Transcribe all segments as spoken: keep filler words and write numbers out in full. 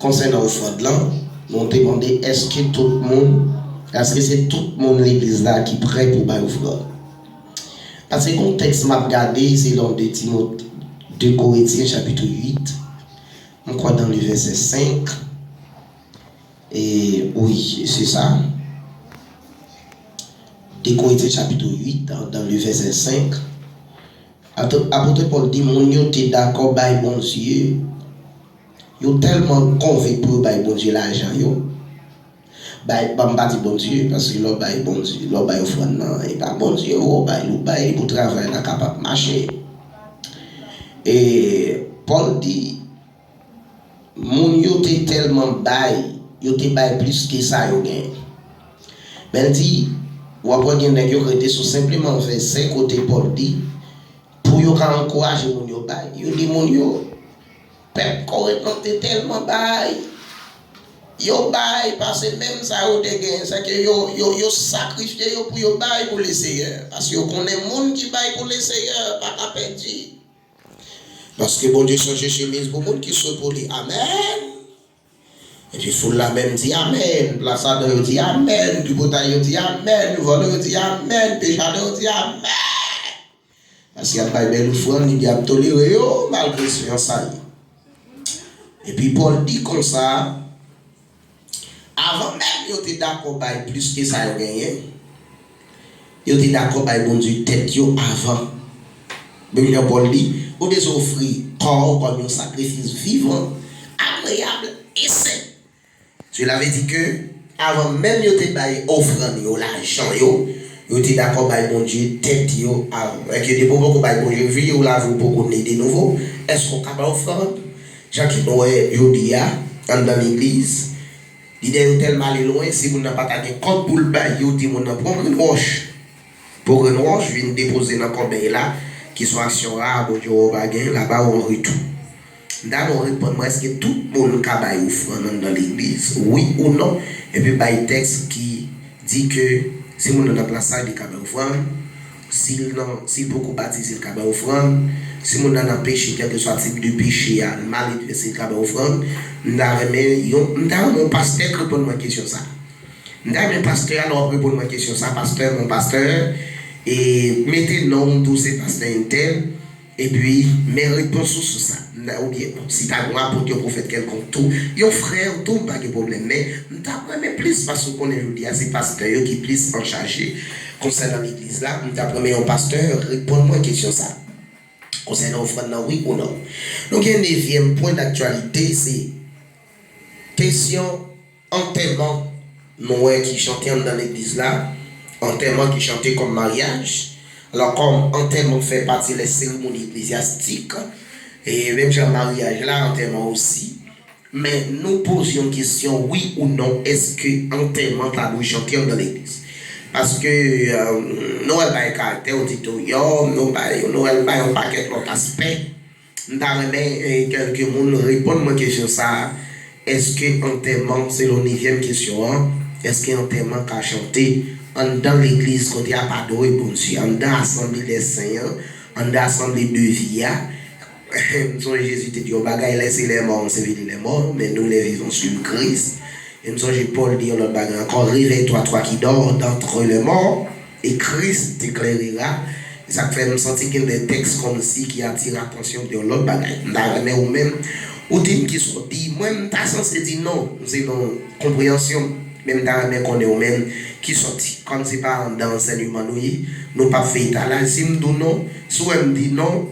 Konsènan ofrann lan, nou te mande èske tout moun, èske se tout moun legliz la ki prè pou bay ofrann. Paske gon tèks m ap gade, se nan de Timot, de Korentyen chapit uit, m kwè dans le vèsè senk, e wi, se sa. De Korentyen chapit uit, dans le vèsè senk, apot Pòl di, moun yo te dakò bay Bondye, yo tèlman konvenk pou yo bay Bondye lajan yo. Bay, ban m pa di Bondye, paske lè w bay Bondye, lè w bay ofrann nan, e pa Bondye ou bay, ou bay li pou travay la kapab mache. E Pòl di, moun yo te tèlman bay, yo te bay plis ke sa yo genyen. Men l di, w ap wè gen nèg yo rete sou senpleman vèsè kote Pòl di, pou yo ka ankouraje moun yo bay, yo di moun yo, pèp Korent lan te tèlman bay, yo bay pase menm sa yo te gen, sèke yo, yo, yo sakrifye yo pou yo bay pou Leseyè, paske yo konnen moun ki bay pou Leseyè pa ka pèdi. Paske Bondye chanje chemiz pou moun ki swe pou li. Amèn. Epi foul la menm di amèn. Plas adan yo di amèn. Tripotay yo di amèn. Vòlè yo di amèn. Pechadan yo di amèn. Paske y ap bay bèl ofrann, li di y ap tolere yo, malgre se yon sa ye. Epi Pòl di konsa, avan menm yo te dakò bay plis ke sa yo genyen, yo te dakò bay Bondye tèt yo avan. Menm jan Pòl di, ou bezwen ofri kò w kòm yon sakrifis vivan, agreyab e sen. Cela veut dire que, avan menm yo te bay ofrann yo, lajan yo, yo te dakò bay Bondye tèt yo avan. Èske depi w poko bay Bondye vi w, lavi w poko ne de nouvo, èske w ka bay ofrann? Jan ke nou wè jodi a, anndan legliz, lidè yo tèlman ale lwen, si moun nan pa ta gen kòb pou l bay, yo di moun nan pran grenn wòch. Pou grenn wòch vin depoze nan kòbèy la, ki se yon aksyon ra, Bondye wè w pa gen, l a ba w an retou. M ta renmen w reponn mwen, èske tout moun ka bay ofrann anndan legliz? Wi ou non? Epi bay tèks ki di ke si moun nan nan plas sa, li ka bay ofrann. Si l nan, si l poko batize, li ka bay ofrann. Si moun nan nan peche, kèlkeswa tip de peche a, l maledve, si l ka bay ofrann. M ta renmen yon, m ta renmen yon pastè k reponn mwen kesyon sa. M ta renmen pastè a, lè w ap reponn mwen kesyon sa, pastè, mon pastè, e mete non w tou, se pastè entèl, epi men repons ou sou sa. M ta, oubyen, bon, si ta gen yon apot, yon pwofèt kèlkonk tou, yon frè tou, m pa gen pwoblèm, men m ta renmen plis, paske w konnen jodi a, se pastè yo ki plis an chaje konsènan legliz la. M ta renmen yon pastè reponn mwen kesyon sa. Konsènan ofrann nan, wi ou non? Nou gen nevyèm pwen daktyalite, se kesyon antèman, nou wè ki chante anndan legliz la, antèman ki chante kòm maryaj. Alò, kòm antèman fè pati lè seremoni eklezyastik, e menm jan maryaj la, antèman osi. Men nou poze yon kesyon, wi ou non, èske antèman ta dwe chante anndan legliz? Paske, euh, nou wè l bay karaktè oditoryòm, nou bay, nou wè l bay yon pakèt lòt aspè. M ta renmen, eh, kèlke moun reponn mwen kesyon sa a. Èske antèman, selon nevyèm kesyon an, èske antèman ka chante anndan legliz kote y ap adore Bondye, anndan asanble dè sen an, anndan asanble de vi a? M sonje Jezi te di yon bagay, laissez les morts ensevelir les morts, mais nous les vivants suivons Christ. E m sonje Pòl di yon lòt bagay ankò, réveille-toi, toi qui dors, d'entre les morts, et Christ t'éclairera. E sa k fè m santi gen de tèks kòmsi ki atire atansyon m de yon lòt bagay. M ta renmen ou menm, ou di m kisa w di. Mwen, m ta sanse di non, se nan konpreyansyon m. Men m ta renmen konnen ou menm, kisa w di. Kòm se pa anndan ansèyman nou ye, nou p ap fè etalaj. Si m di w non, si w wè m di non,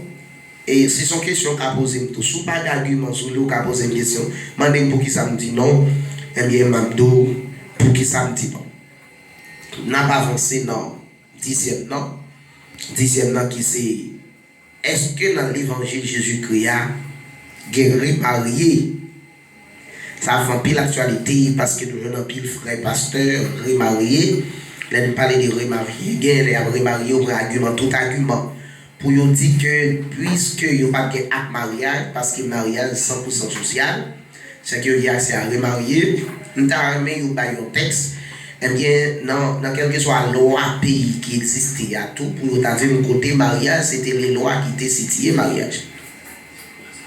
e si se yon kesyon w ka poze m tou. Si w pa gen agiman sou li, w ka poze m kesyon. Mande m poukisa m di non, ebyen, m ap di w poukisa m di non. N ap avanse nan dizyèm nan. Dizyèm nan ki se, èske nan levanjil Jezikri a gen remarye? Sa fè anpil aktyalite paske nou jwenn anpil frè pastè remarye. Lè n pale de remarye, gen lè y ap remarye, yo pran agiman, tout agiman, pou yo di ke piske yo p ap gen ak maryaj, paske maryaj san pou san sosyal, sèke yo gen aksè a remarye. M ta renmen yo bay yon tèks. Ebyen, nan, nan kèlkeswa lwa peyi ki egziste a tou, pou yo ta di m kote maryaj, se te le lwa ki te sitiye maryaj.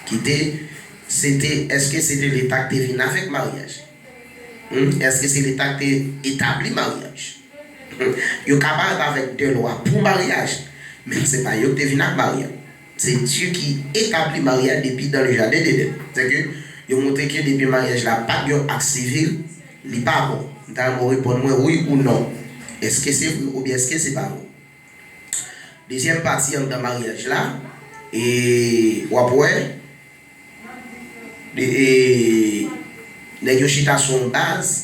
Ki te, Se te, èske se te Leta ki te vin avèk maryaj? Hmm? Èske se Leta ki te etabli maryaj? Hmm. Yo ka parèt avèk de lwa pou maryaj, men se pa yo ki te vin ak maryaj. Se Dye ki etabli maryaj depi dans le jardin d'Éden. Se ke yo montre ke depi maryaj la pa t yon ak sivil, li pa bon. M ta renmen w reponn mwen wi ou non. Èske se vre oubyen èske se pa vre? Dezyèm pati anndan maryaj la, e w ap wè, e, e, nèg yo chita sou yon baz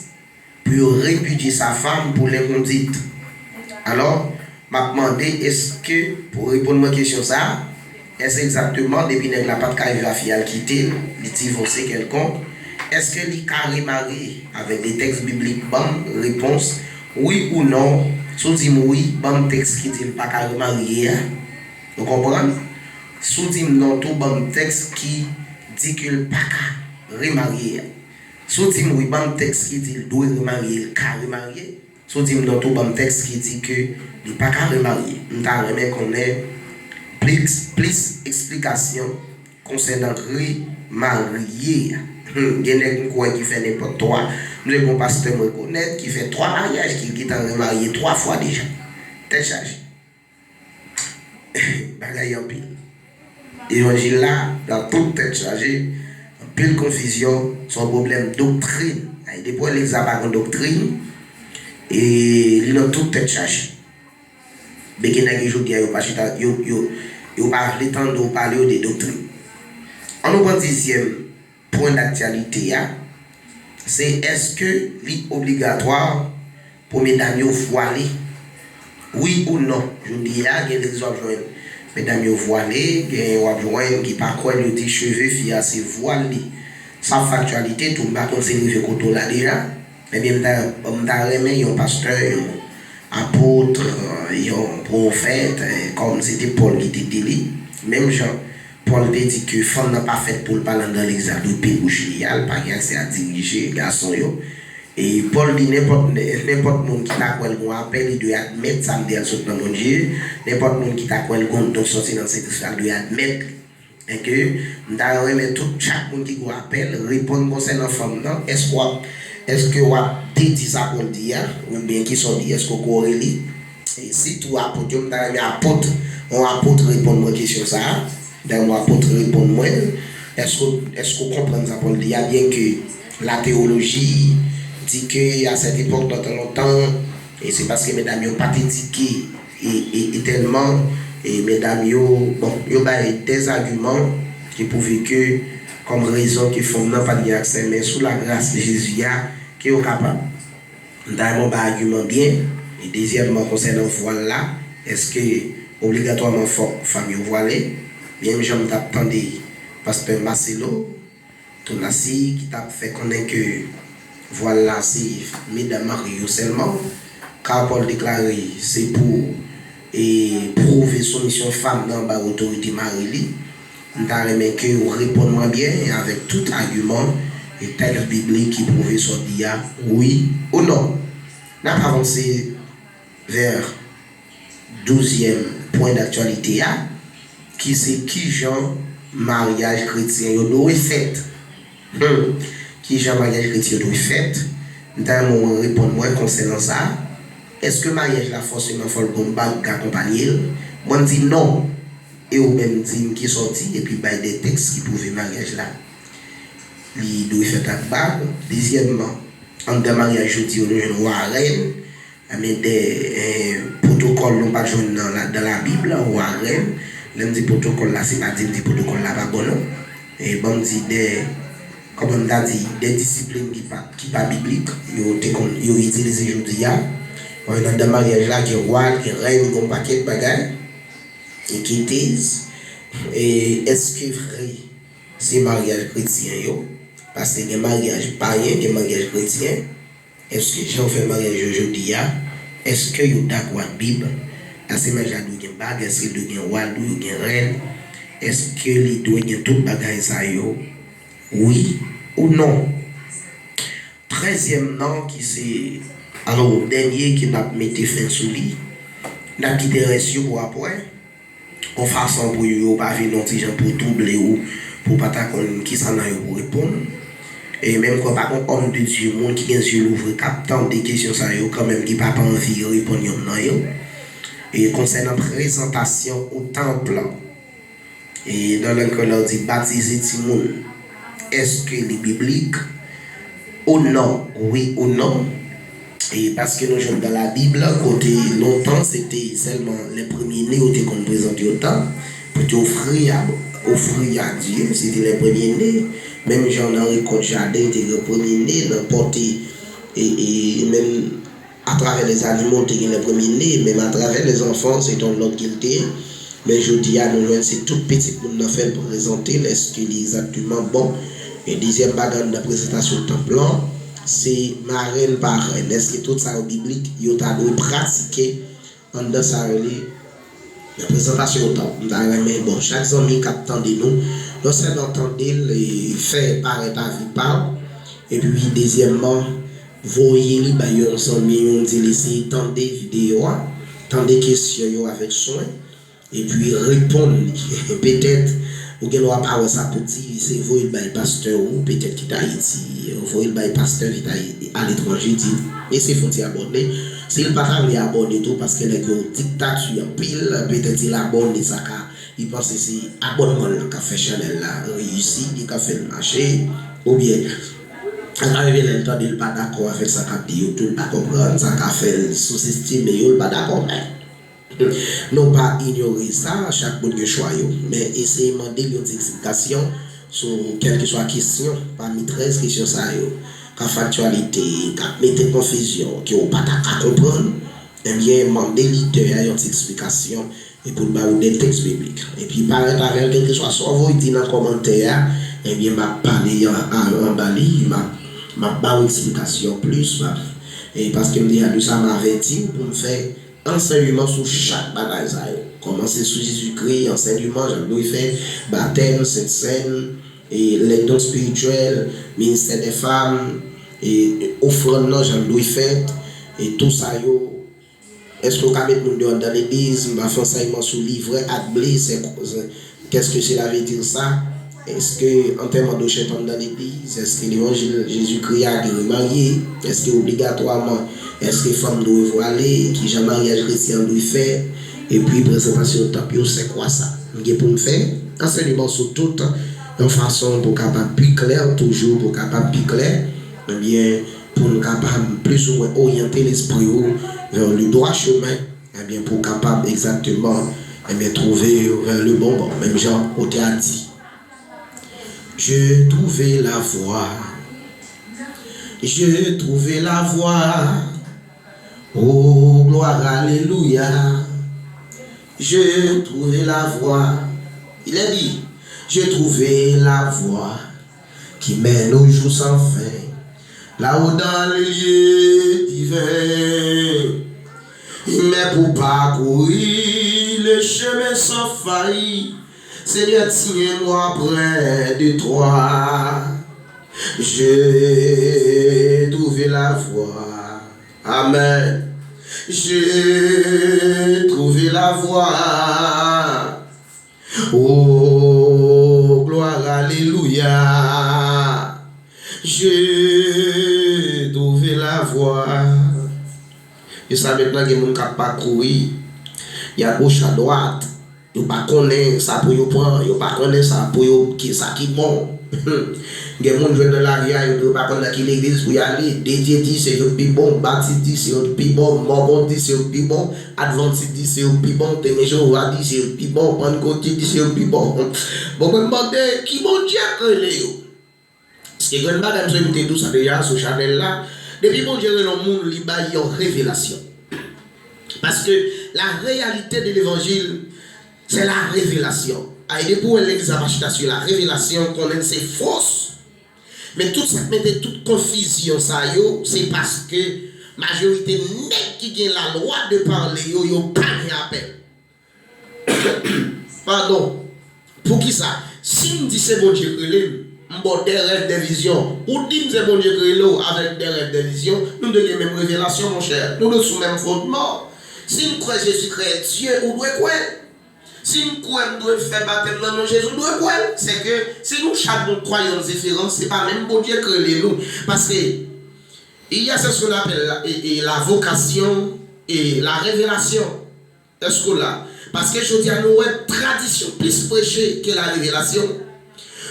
pou yo répudye sa femme pour l'inconduite. Alò, m ap mande, èske, pou reponn mwen kesyon sa a, èske egzakteman depi nèg la pa t ka viv a fi a, l kite l, li divòse kèlkonk, èske li ka remarye avèk de tèks biblik? Ban m repons, wi ou non. Si w di m wi, ban m tèks ki di l pa ka remarye a. Ou konprann? Si w di m non tou, ban m tèks ki di ke l pa ka remarye a. Si w di m wi, ban m tèks ki di l dwe remarye, l ka remarye. Si w di m non tou, ban m tèks ki di ke li pa ka remarye. M ta renmen konnen plis, plis eksplikasyon konsènan remarye a. Hmm, gen nèg m kwè ki fè nenpòt twa. M te gen yon pastè m rekonèt ki fè twa maryaj, ki gentan remarye twa fwa deja. Tèt chaje. Bagay anpil. Evanjil la, nan tout tèt chaje, anpil konfizyon, se yon pwoblèm doktrin. Ay, depi w wè legliz la pa gen doktrin, e li nan tout tèt chaje. Men gen nèg yo jodi a, yo pa chita, yo, yo, yo pa vle tande w pale yo de doktrin. Ann nou pran dizyèm pwen daktyalite a, se èske li obligatwa pou medam yo vwale? Wi ou non? Jodi a, gen legliz w ap jwenn medam yo vwale, gen w ap jwenn ki pa kwè l, yo di cheve fi a se vwal li. Sa ap fè aktyalite tou, m pa konn si l rive kote w la deja. Ebyen, m ta, m ta renmen yon pastè, yon apot, yon pwofèt, eh, kòm se te Pòl ki te di li, menm jan Pòl te di ke fanm nan pa fèt pou l pale anndan legliz la, dwe pil bouch li a, l pa gen aksè a dirije gason yo. E Pòl di nenpòt, nenpòt moun ki ta kwè l gon apèl, li dwe admèt sa m di a sot nan Bondye. Nenpòt moun ki ta kwè l gon don sòti nan Sentespri a, l dwe admèt li. Enke, m ta renmen tout chak moun ki gon apèl reponn konsènan fanm nan. Èske w ap, èske w ap dedi sa Pòl di a? Oubyen kisa w di? Èske w kore li? E sitou apot yo, m ta renmen apot, yon apot reponn mwen kesyon sa a. M ta renmen yon apot reponn mwen. Èske, èske w konprann sa Pòl di a? Byenke latewoloji di ke à cette époque, nan tan lontan, e se paske medam yo pa t edike e, e, e tèlman, e medam yo, bon, yo bay dèzagiman ki pwouve ke kòm rezon ke fanm nan pa t gen aksè, men sou lagras de Jezi a, ke yo kapab. M ta renmen w bay agiman byen. E dezyèmman, konsènan vwal la, èske obligatwaman fòk fanm yo vwale? Menm jan m t ap tande pastè Marcelo, Tonasi ki t ap fè konnen ke vwal la se medam mari yo sèlman, ka Pòl deklare se pou, e, pwouve soumisyon fanm nan anba otorite mari li. M ta renmen ke w reponn mwen byen e avèk tout agiman e tèks biblik ki pwouve sa w di a, wi ou non. N ap avanse vè douzyèm pwen daktyalite a, ki se kijan maryaj kretyen yo dwe fèt. Hmm. Kijan maryaj kretyen yo dwe fèt? M ta renmen w reponn mwen konsènan sa. Èske maryaj la fòseman fò l gon bag k akonpanye l? Mwen, m di non. E ou menm, di m kisa w di, epi bay de tèks ki pwouve maryaj la, li dwe fèt ak bag. Dezyèmman, anndan maryaj jodi yo, nou jwenn wa, rèn, men de, eh, pwotokòl nou pa t jwenn nan la, dans la Bible, wa, rèn. Lè m di pwotokòl la, se pa di m di pwotokòl la pa bon, non. E ban m di de, kòman m ta di, de disiplin ki pa, ki pa biblik, yo te konn, yo itilize jodi a. Wè, nan, anndan maryaj la, gen wa, gen rèn, gen yon pakèt bagay. Enkyetez, e èske vre se maryaj kretyen yo? Paske gen maryaj payen, gen maryaj kretyen. Èske jan yo fè maryaj yo jodi a, èske yo dakò ak Bib? Èske maryaj la dwe gen bag? Èske l dwe gen wa? L dwe gen rèn? Èske li dwe gen tout bagay sa yo? Wi ou non? Trèzyèm nan ki se, alò, dènye ke n ap mete fen sou li, n ap kite rès yo pou apre, yon fason pou yo, yo pa vin yon ti jan pou twouble ou, pou w pa ta konn kisa nan yo pou reponn. E menm kwè pa gon òm de Dye, moun ki gen zye louvri, k ap tande kesyon sa yo kanmenm, ki pa pa anvi reponn yonn nan yo. E konsènan prezantasyon ou tanp lan, e nan lang kreyòl la, yo di batize timoun, èske li biblik? Ou non, wi ou non. E paske nou jwenn nan Labib, kote lontan se te sèlman lè premye ne yo te konn prezante yo tanp pou te ofri a, ofri a Dye, se te lè premye ne. Menm jan nan rekòt jaden, te gen premye ne, nan pòte, e, e menm atravè lèzanimo, te gen lè premye ne, menm atravè lèzanfan, se te yon lòd ke l te ye. Men jodi a, nou jwenn se tout pitit moun nan fè l prezante l, èske li egzakteman bon. E dezyèm bagay anndan prezantasyon tanp lan, se marenn parenn. Èske tout sa yo biblik? Yo ta dwe pratike anndan sa yo li nan prezantasyon yo tanp. M ta renmen, bon, chak zanmi k ap tande nou, non sèlman tande l e fè parèt avi pa w, epi dezyèmman, voye li bay yon zanmi w, di l eseye tande videyo a, tande kesyon yo avèk swen, epi reponn li. Petèt, ou gen dwa pa wè sa pou di, se voye l bay pastè ou, petèt ki t Ayiti, voye l bay pastè ki t Ay-, aletranje, di, eseye fè yon ti abòne. Si l pa ta vle abòne tou, paske nèg yo diktati anpil, petèt si l abòne, sa ka, li panse se abònman l lan k ap fè chanèl la reyisi, li k ap fè l mache, oubyen, sa ka rive lè l tande l pa dakò avèk sa k ap di yo tou, l pa konprann, sa ka fè l souzestime yo, l pa dakò, men nou pa inyore sa, chak moun gen chwa yo, men eseye mande l yon ti eksplikasyon sou kèlkeswa kesyon pami trèz kesyon sa yo k ap fè aktyalite, k ap mete konfizyon, ke w pa ta ka konprann, ebyen, mande lidè a yon ti eksplikasyon e pou l ba ou de tèks biblik. Epi parèt avè l, kèlkeswa sa w voye di nan kòmantè a, ebyen, m ap pale an, an, anba li, m ap, m ap ba w eksplikasyon plis, m ap, e paske m deja di w sa, m avèti w pou m fè ansèyman sou chak bagay sa yo. Kòmanse sou Jezikri, ansèyman, jan l dwe fèt, batèm, sentsèn, e lèdon espirityèl, ministè dè fanm, e ofrann nan, jan l dwe fèt, e tou sa yo. Èske w ka met moun deyò anndan legliz? M va fè ansèyman sou livrè ak ble, c'est, qu'est-ce que cela veut dire ça? Èske antèman dochèt anndan legliz? Èske levanjil Jezikri a gen remarye? Èske obligatwaman? Èske fanm dwe vwale? Kijan maryaj kretyen an dwe fè? Epi prezantasyon tanp yo, c'est quoi ça? M gen pou m fè ansèyman sou tout yon fason pou kapab pi klè, toujou pou kapab pi klè. Ebyen, pou n kapab plis ou mwen oryante lespri w vers le droit chemin, ebyen, pou w kapab egzakteman, ebyen, twouve w vers le bon bò. Menm jan otè a di, J'ai trouvé la voie. J'ai trouvé la voie. Oh, gloire, alléluia. J'ai trouvé la voie. Il est dit, J'ai trouvé la voie qui mène au jour sans fin, là-haut dans les lieux divins. Mais pour parcourir le chemin sans faille, Seigneur, tiens-moi près de toi. J'ai trouvé la voie. Amen. J'ai trouvé la voie. Oh, gloire, alléluia. J'ai trouvé la voie. Jiska mentnan, gen moun k ap pakouri. Y a goch, a dwat. Yo pa konnen sa pou yo pran. Yo pa konnen sa pou yo, ki, sa ki bon. Gen moun jwenn nan lari a, yo, yo pa konn nan ki legliz pou y ale. Dedye di se yo k pi bon. Batis di se yo k pi bon. Mòmon di se yo k pi bon. Advantis di se yo k pi bon. Temwen Jewova di se yo k pi bon. Pannkotik di se yo k pi bon. Bon, mwen mande, ki Bondye k rele yo? Paske grenn bagay, m sonje m te di w sa deja sou chanèl la, depi Bondye rele yon moun, li bay yon revelasyon. Parce que la réalité de l'évangile, c'est la révélation. A, e depi w wè legliz la pa chita sou la revelasyon, konnen se fos. Men tout sa k mete tout konfizyon sa yo, se paske majorite nèg ki gen lalwa de pale yo, yo pa gen apèl. Padon. Poukisa? Si m di se Bondye k rele m, m ba w de rèv, de vizyon. Ou di m se Bondye k rele w avèk de rèv, de vizyon, nou dwe gen menm revelasyon, monchè. Nou dwe sou menm fondman. Si m kwè Jezikri est Dieu, ou dwe kwè. Si m kwè m dwe fè batèm nan non Jezi, ou dwe kwè l. Sèke si nou chak gon kwayans diferan, se pa menm Bondye k rele nou. Paske, il y a ce qu'on appelle la, e, e, la vocation et la révélation. Èske w la? Paske jodi a nou wè tradisyon plis preche ke la revelasyon.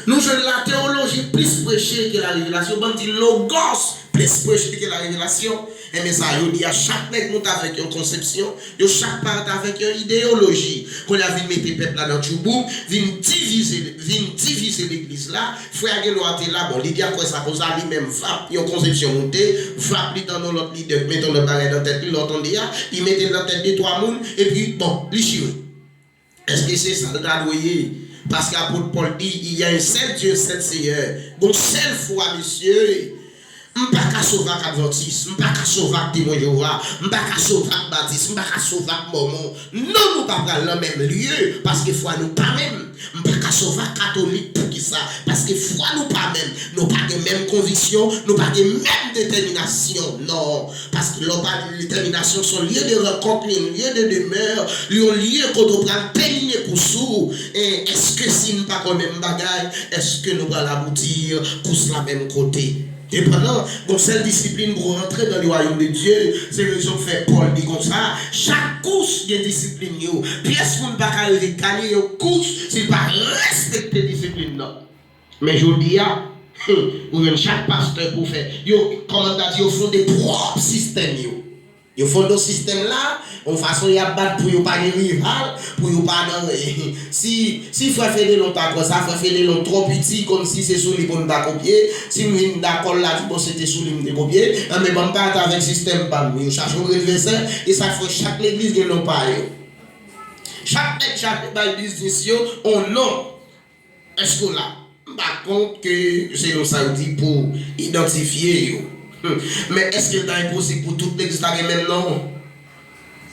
Nou jwenn la teyoloji plis preche ke la revelasyon. Ban m di logos plis preche ke la revelasyon. Enben sa, jodi a chak nèg moute avèk yon konsepsyon, yo chak parèt avèk yon ideyoloji. Kounye a vin mete pèp la nan tchoubou, vin divize, vin divize legliz la. Frè a gen dwa te la, bon, lidè a kwè sa konsa, li menm, vap, yon konsepsyon moute, vap, li tann yon lòt lidè k mete yon lòt bagay nan tèt li, lè w tande a, li mete l nan tèt de twa moun, epi, bon, li chire. Èske se sa l ta dwe ye? Paske apot Pòl di, il y a un seul Dieu, un seul Seigneur. Gon sèl fwa, mesye. M pa ka sove ak advantis, m pa ka sove ak temwen Jewova, m pa ka sove ak batis, m pa ka sove ak mòmon. Non, nou pa pral nan menm lye, paske fwa nou pa menm. M pa ka sove ak katolik, poukisa? Paske fwa nou pa menm. Nou pa gen menm konviksyon, nou pa gen menm detèminasyon. Non, paske lè w pale de detèminasyon, se yon lye de rankont, yon lye de demè, yon lye kote w pral tèmine kous ou. E èske si n pa kwè menm bagay, èske nou pral abouti kous la menm kote? Sepandan, gon sèl disiplin pou rantre nan le wayòm de Dye, se rezon k fè Pòl di konsa, chak kous gen disiplin yo. Pyès moun pa ka rive ganye yon kous si l pa respekte disiplin nan. Men jodi a, ou jwenn chak pastè pou fè, yo, kòman ta di, yo fonde pwòp sistèm yo. Yo fonde yon sistèm la, yon fason y ap bat pou yo pa gen rival, pou yo pa nan, si, si frè Fenelon ta kwè sa, frè Fenelon twò piti, kòmsi se sou li pou m ta kopye, si m vin dakò l la di, bon, se te sou li m te kopye, enben, ban m parèt avèk sistèm pa m. Yo chache yon grenn vèsè, e sa k fè chak legliz gen non pa yo. Chak nèg chache bay biznis yo yon non. Èske w la? M pa kont ke se yon sa yo di pou idantifye yo. Hmm. Men èske l ta enposib pou tout legliz ta gen menm non?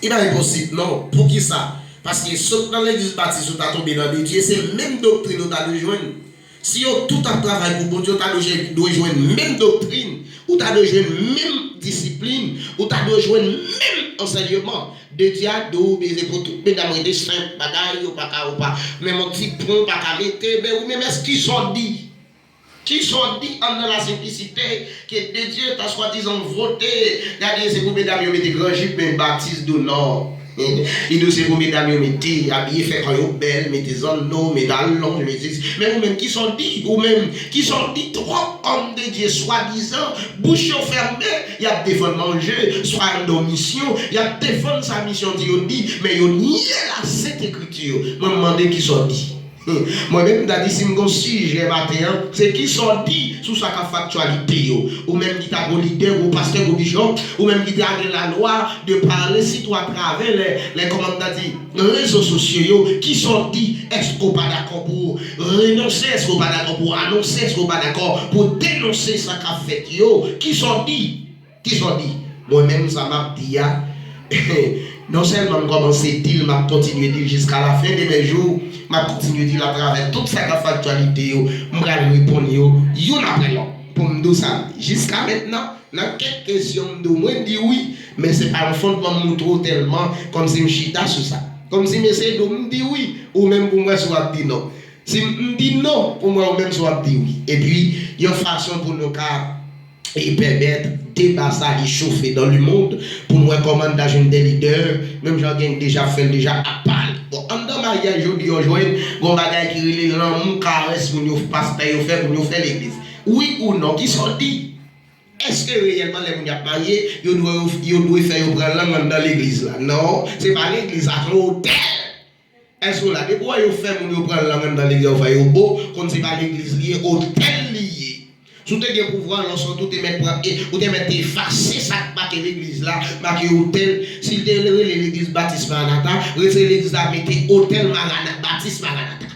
Li pa enposib, non. Poukisa? Paske sot nan legliz batis ou ta tonbe nan de Dye, se menm doktrin ou ta dwe jwenn. Si yo tout ap travay pou Bondye, ou ta dwe, dwe jwenn menm doktrin, ou ta dwe jwenn menm disiplin, ou ta dwe jwenn menm ansèyman. De Dye a dou, beze pou tout medam rete senp bagay, yo pa ka, yo pa. Menm yon ti pon pa ka mete, men ou menm èske kisa w di? Kisa w di anndan la senplisite ke de Dye ta swadizan vote? Gade, se pou medam yo mete gran jip, men batis dou non. Li dou se pou medam yo mete, abiye, fè kò yo bèl, mete zanno, mete alonj, mete, men ou menm, kisa w di? Ou menm, kisa w di? Twòp òm de Dye swadizan, bouch yo fèmen, y ap defann manje, swa anndan misyon, y ap defann sa misyon di yo di, men yo nye la sent ekriti yo. Mwen, m mande kisa w di. Hmm. Mwen menm, m ta di, si m gon sijè maten an, se kisa w di sou sa k ap fè aktyalite yo. Ou menm ki ta gwo lidè, gwo pastè, gwo bishop, ou menm ki ta gen lalwa de pale sitou atravè lè, lè, kòman m ta di, rezo sosyo yo, kisa w di? Èske w pa dakò pou w renonse? Èske w pa dakò pou w anonse? Èske w pa dakò pou w denonse sa k ap fèt yo? Kisa w di? Kisa w di? Mwen menm, sa m ap di a, non sèlman m kòmanse di l, m ap kontinye di l jiska lafen demen jou, m ap kontinye di l atravè tout sa k ap fè aktyalite yo, m pral reponn yo youn apre lòt. Pou m di w sa m di. Jiska mentnan, nan kèk kesyon m di w, mwen di wi, men se pa yon fondman m montre w tèlman, kòmsi m chita sou sa. Kòmsi m eseye di w, m di wi, ou menm pou m wè si w ap di non. Si m, m di non, pou m wè ou menm si w ap di wi. Epi, yon fason pou nou ka e pèmèt deba sa li chofe dans le monde, pou n wè kòman n ta jwenn de lidè, menm jan gang deja ap fè l deja, ap pale. Bon, anndan maryaj jodi a w jwenn gon bagay ki rele lanmou, karès moun yo, pastè yo fè, moun yo fè legliz. Wi ou non, kisa w di? Èske reyèlman lè moun y ap marye, yo dwe, yo dwe fè yo pran lang anndan legliz la? Non, se pa legliz la, se yon otèl. Èske w la? Depi w wè yo fè moun yo pran lang anndan legliz, yo fè yo bo, konn se pa legliz li ye, otèl li ye. Si w te gen pouvwa, lè w sot, ou te mèt pran, e, ou te mèt efase sa k make legliz la, make otèl. Si l te rele legliz Batis Maranata, retire legliz la, mete otèl Marana-, Batis Maranata.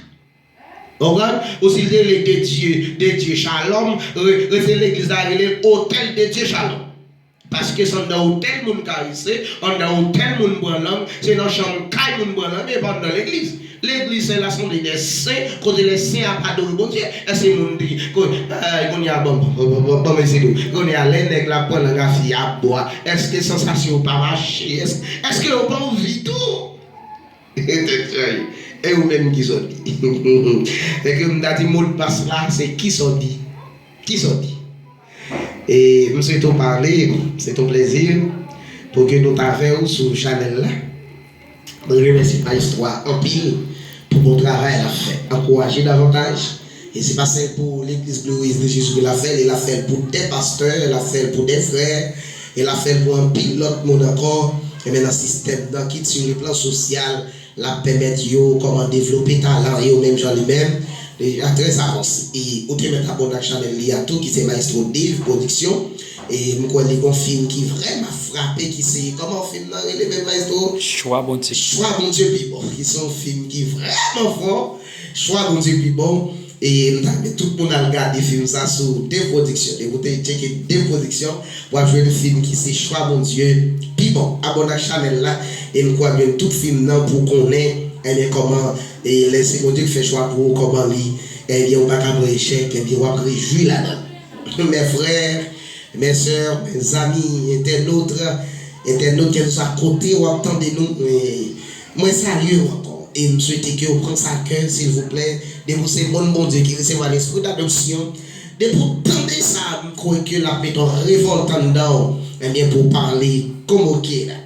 Ou konprann? Ou si l te rele De Dye, De Dye Shalom, re-, retire legliz la, rele l otèl De Dye Shalom. Paske se anndan otèl moun karese, anndan otèl moun pran lang, se nan chanm kay moun pran lang, e pa anndan legliz. Legliz se l'assemblée des saints, kote les saints ap adore Bondye. Èske moun di, ko-, ay, kounye a, bon, bon, bon, bon, bon, mesye tou. Kounye a, lè nèg la pran lang a fi a ap bwè, èske sansasyon yo pa mache? Èske, èske yo pa anvi tou? Tèt chaje. E ou menm, kisa w di? Sèke m ta di modpas la, se kisa w di? Kisa w di? E m swete w pale, se yon plèzi pou ke nou t avè w sou chanèl la. Mwen remèsye Maestro a anpil pou bon travay l ap fè. Ankouraje davantaj. E se pa sèl pou Legliz Glorieuse de Jésus ke l ap fè l, e l ap fè l pou de pastè, l ap fè l pou de frè, e l ap fè l pou anpil lòt moun ankò. Enben, nan sistèm nan, kit sou le plan sosyal, l ap pèmèt yo kòman devlope talan yo menm jan li menm. Deja trè avanse. E ou te mèt abòne ak chanèl li a tou, ki se Maestro Dave Production. E m kwè li gon fim ki vrèman frape, ki se, kòman fim nan rele menm, Maestro? Chwa Bondye. Chwa Bondye pi bon. Ki se yon fim ki vrèman fò. Chwa Bondye pi bon. E m ta renmen tout moun al gade fim sa sou Dave Production. Depi w te tcheke Dave Production, w ap jwenn fim ki se Chwa Bondye pi bon. Abòne ak chanèl la, e m kwè w ap jwenn tout fim nan pou w konnen, ebyen, kòman, e lè se Bondye ki fè chwa pou ou, kòman li, ebyen, ou pa ka pran echèk, ebyen, w ap rejwi ladan l. Mes frères, mes sœurs, mes amis, internautes, internautes, kèlkeswa kote w ap tande nou, e, mwen salye w ankò. E m swete ke w pran sa a kè, silvouplè. Depi w se moun Bondye ki resevwa lespri dadopsyon, depi w tande sa, m kwè ke l ap mete yon revòlt anndan w, ebyen, pou w pale konmoke la.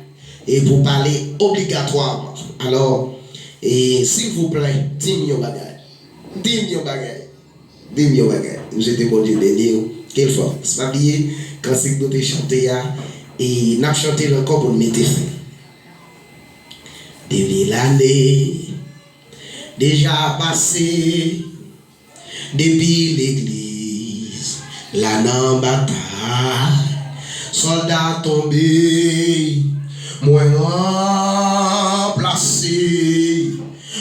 E pou w pale obligatwaman. Alò, e, silvouplè, di m yon bagay. Di m yon bagay. Di m yon bagay. M swete Bondye beni w. Ke l fè w fòs. Pa bliye, kantik nou te chante a, e n ap chante l ankò pou n mete fen. De mil ane deja pase depi legliz la nan batay. Sòlda tonbe, mwen ranplase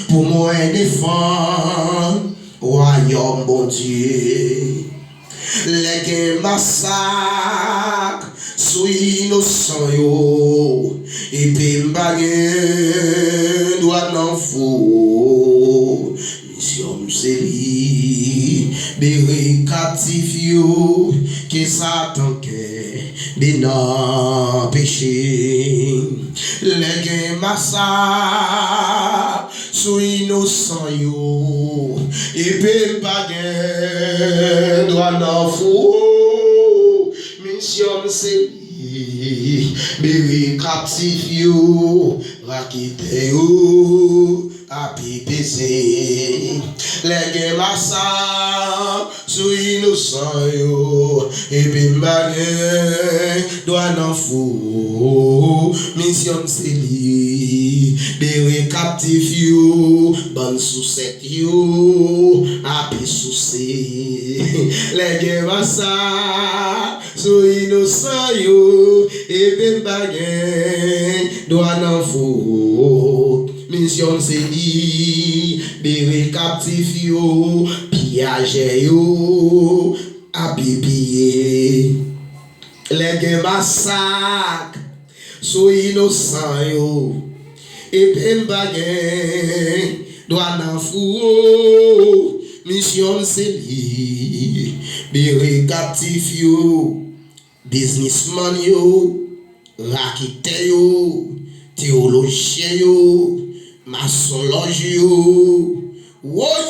pou mwen defann wayòm Bondye. Lè gen masak sou inosan yo, epi m pa gen dwa nan fou. Misyon m se libere kaptif yo ke Satan kenbe nan peche. Lè gen masak sou inosan yo, epi m pa gen dwa nan fou. Misyon m se libere kaptif yo, raketè yo ape peze. Lè gen masak sou inosan yo, epi m pa gen dwa nan fou. Misyon m se libere kaptif yo, bann sousèt yo ape souse. Lè gen masak sou inosan yo, epi m pa gen dwa nan fou. Misyon m se libere kaptif yo, piyajè yo ape piye. Lè gen masak sou inosan yo, epi m pa gen dwa nan fou. Misyon m se libere kaptif yo, biznismann yo, raketè yo, teyolojyen yo, masonlòj yo, woy,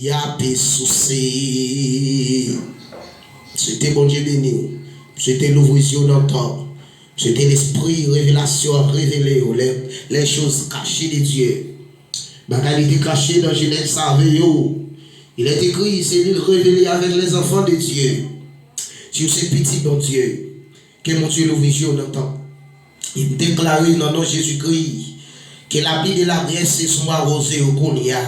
y ape souse. Swete Bondye beni w. Swete louvri zye w nan tan. Swete lespri revelasyon an revele w les, les choses cachées de Dieu. Bagay li te kache nan jenès sa, veye w. Il est écrit, c'est lui révélé avec les enfants de Dieu. Si w se pitit Bondye, ke Bondye louvri zye w nan tan. E m deklare nan non Jezikri ke lapli de lagrès se sou awoze yo kounye a.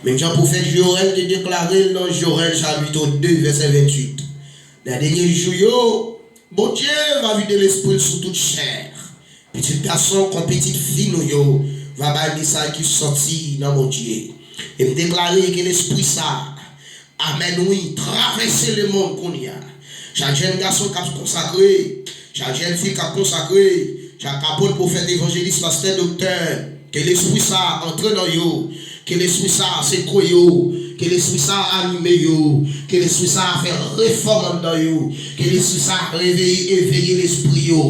Menm jan pwofèt Joèl te deklare l nan Joèl chapit de vèsè venntuit. Nan dènye jou yo, Bondye va vide lespri l sou tout chè. Pitit gason kon pitit fi nou yo va bay mesaj ki sòti nan Bondye. E m deklare ke lespri sa, amèn wi, travèse lemonn kounye a. Chak jèn gason k ap konsakre, chak jèn fi k ap konsakre, chak apot, pwofèt, evanjelis, pastè, doktè, ke lespri sa antre nan yo, ke lespri sa sekwe yo, ke lespri sa anime yo, ke lespri sa fè refòm anndan yo, ke lespri sa reveye, eveye lespri yo.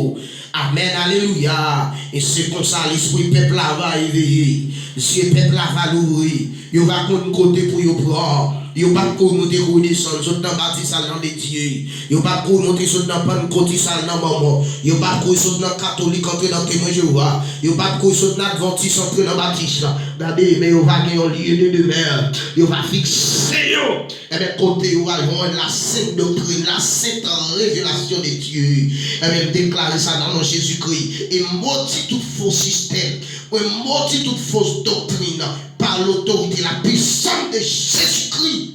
Amèn, alelouya. E se konsa lespri pèp la va eveye, zye pèp la va louvri. Yo va konn kote pou yo pran. Yo p ap kouri monte kouri desann, sot nan batis al nan Dedye. Yo p ap kouri monte sot nan Pannkòtis al nan Mòmon. Yo p ap kouri sot nan katolik antre nan Temwen Jewova. Yo p ap kouri sot nan advantis antre nan batis la. Gade, men yo va gen yon lye de demè. Yo va fikse yo. Ebyen, kote yo va jwenn la sent doktrin, la sent revelasyon de Dye. Ebyen, m deklare sa nan non Jezikri. E modi tout fo sistèm. Mwen modi tout fo doktrin pa lotorite la pisans de Jezikri.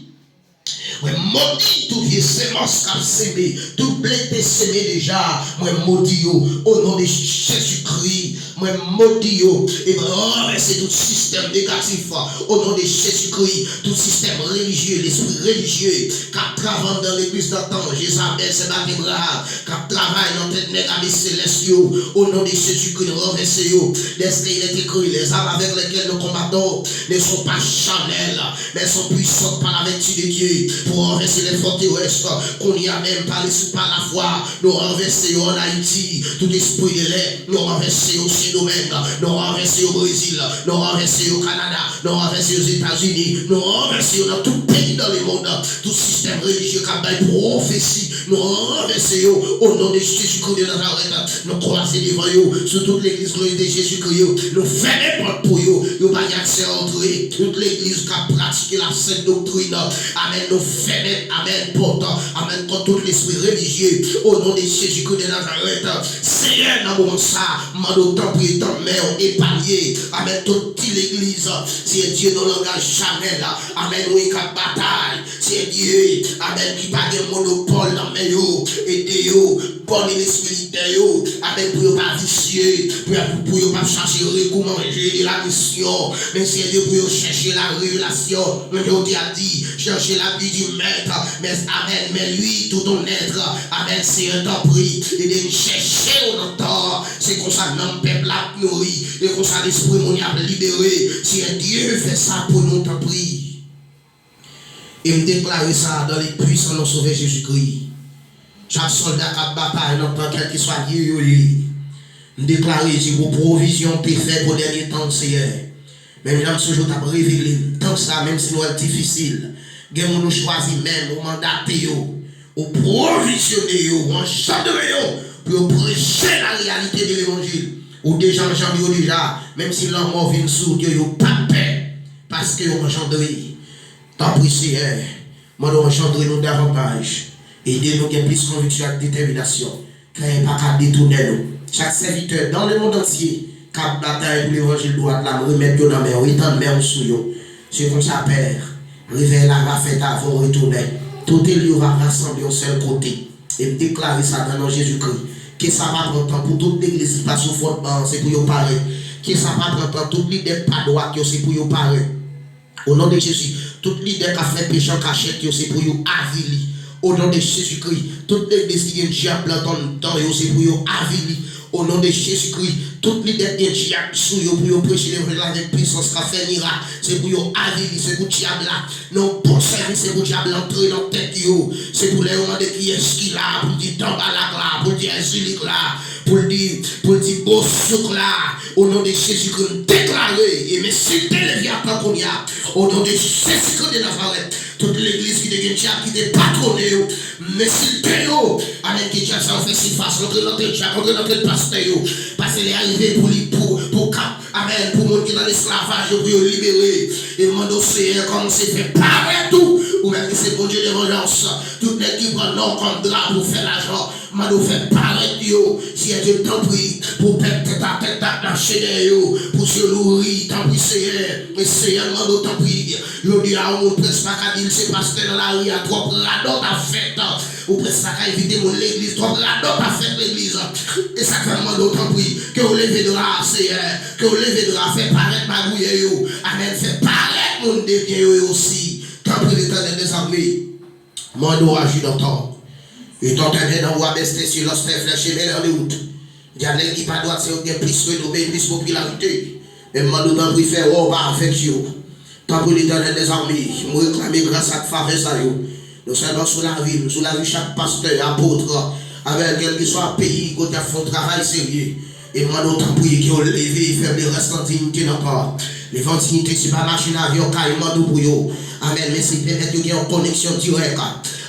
Mwen modi tout vye semans k ap seme, tout ble ki te seme deja, mwen modi yo o non de Jezikri. Mwen modi yo e mwen ranvèse tout sistèm negatif o non de Jezikri, tout sistèm relijye, lespri relijye k ap travay anndan legliz nan tan Jezabèl, Sèbatebra, k ap travay nan tèt nèg abe selès yo, o non de Jezikri, nou ranvèse yo. Dèske il est écrit, les armes avec lesquelles nous combattons ne sont pas charnelles, mais sont puissantes par la vertu de Dieu pour renverser les forteresses. Kounye a menm, pa lespri, pa lafwa, nou ranvèse yo ann Ayiti. Tout espri de lè, nou ranvèse yo Sendomeng, nou ranvèse yo Brezil, nou ranvèse yo Kanada, nou ranvèse yo Ozetazini, nou ranvèse yo nan tout peyi dans le monde. Tout sistèm relijye k ap bay pwofesi, nou ranvèse yo o non de Jezikri de Nazarèt. Nou kwaze devan yo, sou tout legliz glorifye Jezikri yo. Nou fèmen pòt pou yo. Yo pa gen aksè antre. Tout legliz k ap pratike la sent doktrin. Amèn. Nou fèmen, amèn, pòt. Amèn. Kont tout lespri relijye. O non de Jezikri de Nazarèt. Seyè, nan moman sa, m mande w tanpri, tann men w, epanye. Amèn. Tout ti legliz. Seyè Dye, nan langaj chanèl. Amèn. Wi, k ap batay. Seyè Dye, amèn, ki pa gen monopòl nan men yo. Ede yo. Fòme lespri lidè yo, amèn, pou yo pa visye, pou, pou yo pa chache regou manje de la misyon, men Seyè Dye, pou yo chèche la revelasyon. Men yo te ap di, cherchez la vie du maître, men, amèn, mais lui tout ton être, amèn, Seyè, tanpri, ede n chèche w nan tan, se konsa nanm pèp la ap nouri, e konsa lespri moun y ap libere, Seyè Dye, fè sa pou nou, tanpri. E m deklare sa dans le puissant nom Sovè Jezikri. Chak sòlda k ap batay nan tan, kèlkeswa lye yo ye, m deklare, se pou pwovizyon w te fè pou dènye tan w, Seyè. Menm jan m sonje w t ap revele m tan sa, menm si nou wè l difisil, gen moun ou chwazi menm, ou mandate yo, ou pwovizyone yo, ou anjandre yo pou yo preche la reyalite de levanjil. Ou deja anjandre yo deja, menm si lanmò vin sou yo, yo p ap pè, paske yo anjandre. Tanpri, Seyè, mande w anjandre nou davantaj. Ede nou gen plis konviksyon ak detèminasyon. Kè pa ka detounen nou. Chak sèvitè dans le monde entier k ap batay pou levanjil dwat la, m remèt yo nan men w, etann men w sou yo. Se konsa, Pè, revèy la va fèt avan w retounen. Tout eli yo va rasanble yon sèl kote. E m deklare sa nan non Jezikri. Ke sa pa pran tan pou tout legliz ki pa sou fondman an, se pou yo parèt. Ke sa pa pran tan, tout lidè k pa dwat yo, se pou yo parèt. O non de Jezi, tout lidè k ap fè peche an kachèt yo, se pou yo avili. O non de Jezikri, tout legliz ki gen dyab lan anndan yo, se pou yo avili. O non de Jezikri, tout lidè ki gen dyab sou yo pou yo preche levanjil avèk pisans, k ap fè mirak, se pou yo avili, se pou dyab la. Nan bon sèvis, se pou dyab la antre nan tèt yo. Se pou lè yo mande kiyès ki la, pou l di Danbalak la, pou l di Èzilik la, pou l di, pou l di Bosouk la. O non de Jezikri, m deklare, e m ensilte Levyatan kounye a. O non de Jezikri de Nazarèt, tout legliz ki te gen dyab ki te patwone yo, m ensilte yo. Amèn, ke dyab sa yo fè sifas, antre nan tèt dyab, antre nan tèt pastè yo. Paske lè a rive pou li, pou, pou kap, amèn, pou moun ki nan lesklavaj yo, pou yo libere. E mande w, Seyè, kòmanse fè parèt ou, ou menm ki se Bondye de vanjans. Tout nèg ki pran non w kòm dra pou fè lajan, mande w fè parèt yo, Seyè Dye, tanpri, pou pèp tèt atè k ap mache dèyè yo, pou zye louvri, tanpri, Seyè. E Seyè, mande w, tanpri, jodi a, yon moun prèske pa ka di l se pastè nan lari a, twòp radòt ap fèt. Ou prèske pa ka envite moun legliz, twòp radòt ap fèt legliz. E sa k fè m mande w, tanpri, ke w leve dra a, Seyè, ke w leve dra, fè parèt magouyè yo. Amèn, fè parèt moun de byen yo, yo osi. Tanpri, Letènèl dèzame. Mande w aji nan tan. E ton tènè nan ou abèste si lòs tè flèche men nan li wout. Dyab nèg ki pa dwat se yo gen plis renome, plis popilarite. Men mande w tanpri fè wè w pa avèk yo. Tanpri Letènèl dèzame, m reklame gras ak favè sa yo. Non sèlman sou lavi m, sou lavi chak pastè, apot, Amèn. Kèlkeswa peyi kote y ap fè yon travay serye, e mande w tanpri ke w leve e fè le rès an diyite nan kò a. Levanjil se pa machin avyon kay mande w pou yo. Amèn. Men se pèmèt yo gen yon koneksyon dirèk.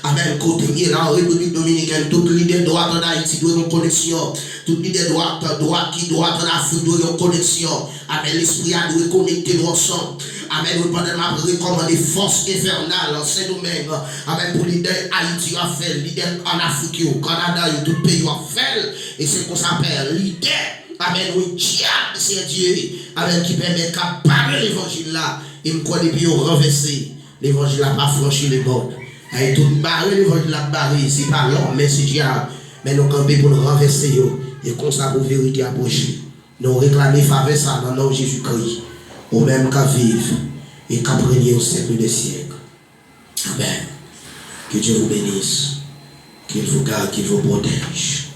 Amèn. Kote m ye la, an Repiblik Dominikèn, tout lidè dwat ann Ayiti dwe gen yon koneksyon. Tout lidè dwat, dwat ki dwat ann Afrik dwe gen yon koneksyon. Amèn. Lespri a dwe konekte nou ansanm. Amèn. Wi, pandan m ap rekòmande fòs enfènal an Sendomeng. Amèn. Pou lidè Ayiti yo ap fè, lidè ann Afrik yo, Kanada yo, tout peyi yo ap fè l. E se konsa, Pè, lidè, amèn, wi, dyab, Senyè Dye, amèn, ki pèmèt k ap bare levanjil la. E m kwè depi yo ranvèse, levanjil la pa franchi lemòn. E tout bare levanjil la ap bare, se pa lòm, men se dyab. Men nou kanpe pou n ranvèse yo. E konsa pou verite a pwoche. Nou reklame favè sa nan non Jezikri. Ou menm k ap viv e k ap renye au siècle des siècles. Amèn. Que Dieu vous bénisse. Qu'il vous garde, qu'il vous protège.